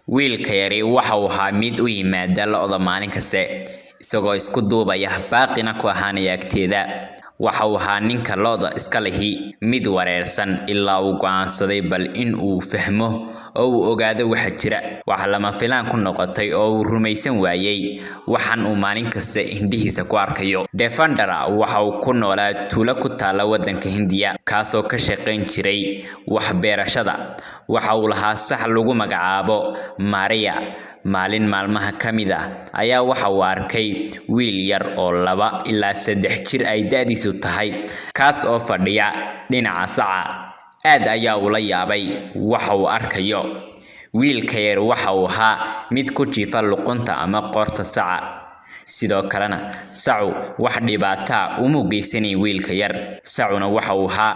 Wiilka yari waxa uu ahaa mid u yimaada lo'da maalin kaste, isagoo isku duubaya baaqina ku ahaanaya agteeda. Waxa uu ahaa ninka lo'da iska lihi mid wareersan ilaa uu go'aansaday bal in uu fahmo oo uu ogaado waxa jira. Waxa lama filaan ku noqotay oo uu rumaysan waayey waxan uu maalin kasta indhihiisa ku arkayo. Devendra waxa uu ku noolaa tuulo ku taalla waddanka Hindiya, kaasoo ka shaqayn jiray wax beerashada. Waxa uu lahaa sac lagu magacaabo Maria. Maalin maalmaha ka mid ah ayaa waxa uu arkay wiil yar oo 2 ilaa 3 jir ay da'diisu tahay, kaas oo fadhiya dhinaca saca. Aad ayaa ula yaabay waxa uu arkayo. Wiilka yar waxa uu ahaa mid ku jiifa luqunta ama qoorta saca. Sidoo kalena sacu wax dhibaato ah uma geysanayn wiilka yar. Sacuna waxa uu ahaa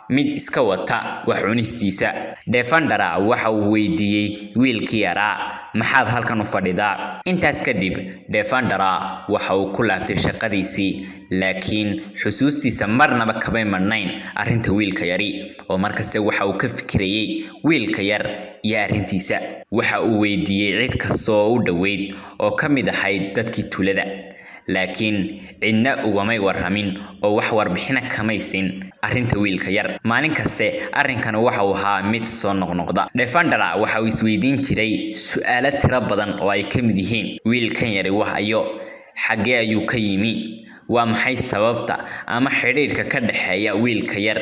mid iska wata wax cunistiisa. Devendra waxa uu weydiiyey wiilkii yaraa, maxaad halkan u fadhidaa? Intaas kadib Devendra waxa uu ku laabtay shaqadiisii, laakiin xusuustiisa marnaba kamay madhnayn arrinta wiilka yari, oo markasta waxa uu ka fikirayay wiilka yar iyo arrintiisa. Waxa uu weydiiyey cid kasta oo u dhoweyd oo ka mid ahayd dadkii tuulada, laakiin cidna ugamay warramin oo wax warbixina kamay siin arrinta wiilka yar. Maalin kaste arrinkan waxa uu ahaa mid soo noqnoqda. Devendra waxa uu isweydiin jiray su'aalo tiro badan oo ay ka mid yihiin: wiilkan yari wax ayo, xaggee ayuu ka yimi, waa maxay sababta ama xidhiidhka ka dhexeeya wiilka yar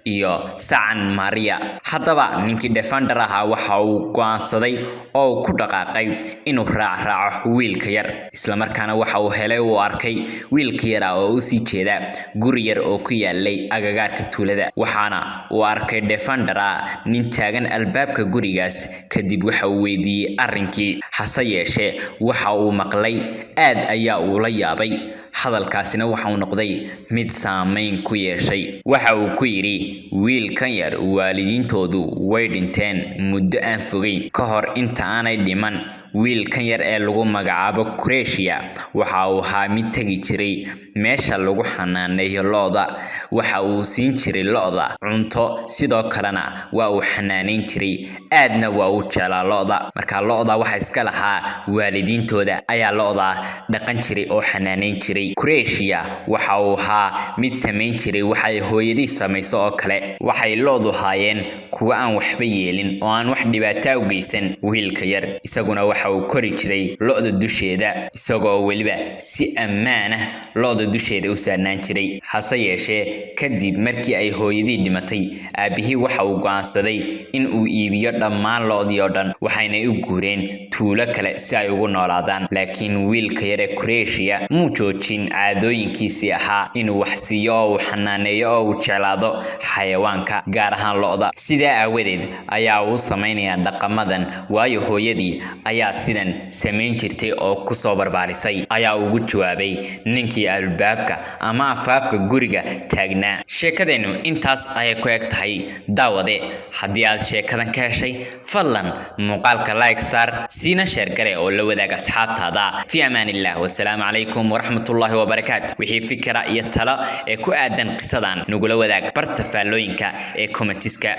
iyo sacan Maria? Haddaba ninkii Devendra ahaa waxa uu go'aansaday oo uu ku dhaqaaqay inuu raacraaco wiilka yar. Isla markaana waxa uu helay uu arkay wiilka yar oo u sii jeeda guri yar oo ku yaalay agagaarka tuulada. Waxaana uu arkay Devendra nin taagan albaabka gurigaas. Kadib waxa uu weydiiyey arrinkii, hase yeeshee waxa uu maqlay aad ayaa uu la yaabay. Hadalkaasina waxa uu noqday mid saameyn ku yeeshay. Waxa uu ku yidhi, wiilkan yar waalidiintoodu way dhinteen muddo aan fogeyn ka hor inta aanay dhiman. Wiilkan yar ee lagu magacaabo Kureshi waxa uu ahaa mid tegi jiray meesha lagu xanaaneeyo lo'da. Waxa uu siin jiray lo'da cunto, sidoo kalena waa uu xanaaneyn jiray, aadna waa uu jeclaa lo'da. Marka lo'da waxa iska lahaa waalidiintooda ayaa lo'da dhaqan jiray oo xanaaneyn jiray. Kureshi waxa uu ahaa mid samayn jiray waxa ay hooyadii samayso oo kale. Waxay lo'du haayeen kuwa aan waxba yeelin oo aan wax dhibaato u geysan wiilka yar. Isaguna waxa uu kori jiray lo'da dusheeda, isagoo weliba si ammaan ah lo'da dusheeda u saarnaan jiray. Hase yeeshee kadib markii ay hooyadii dhimatay, aabihii waxa uu go'aansaday in uu iibiyo dhammaan lo'dii oo dhan, waxayna u guureen tuulo kale si ay ugu noolaadaan. Laakiin wiilka yar ee Kureshi muu joojin caadooyinkiisii ahaa inuu wax siiyo oo uu xanaaneeyo oo uu jeclaado xayawaanka, gaar ahaan lo'da. Sidaa aawadeed ayaa uu samaynayaa dhaqamadan, waayo hooyadii ayaa sidan samayn jirtay oo ku soo barbaarisay, ayaa ugu jawaabay ninkii albaabka ama afaafka guriga taagnaa. Sheekadeennu intaas ayay ku eg tahay. Daawade, haddii aad sheekadan ka heshay, fadlan muuqaalka like saar, siina share gare oo la wadaag asxaabtaada. Fi amaanillah, wasalaamu calaykum waraxmatullaahi wabarakaatu. Wixii fikra iyo talo ee ku aadan qisadan nagula wadaag barta faallooyinka ee commentiska.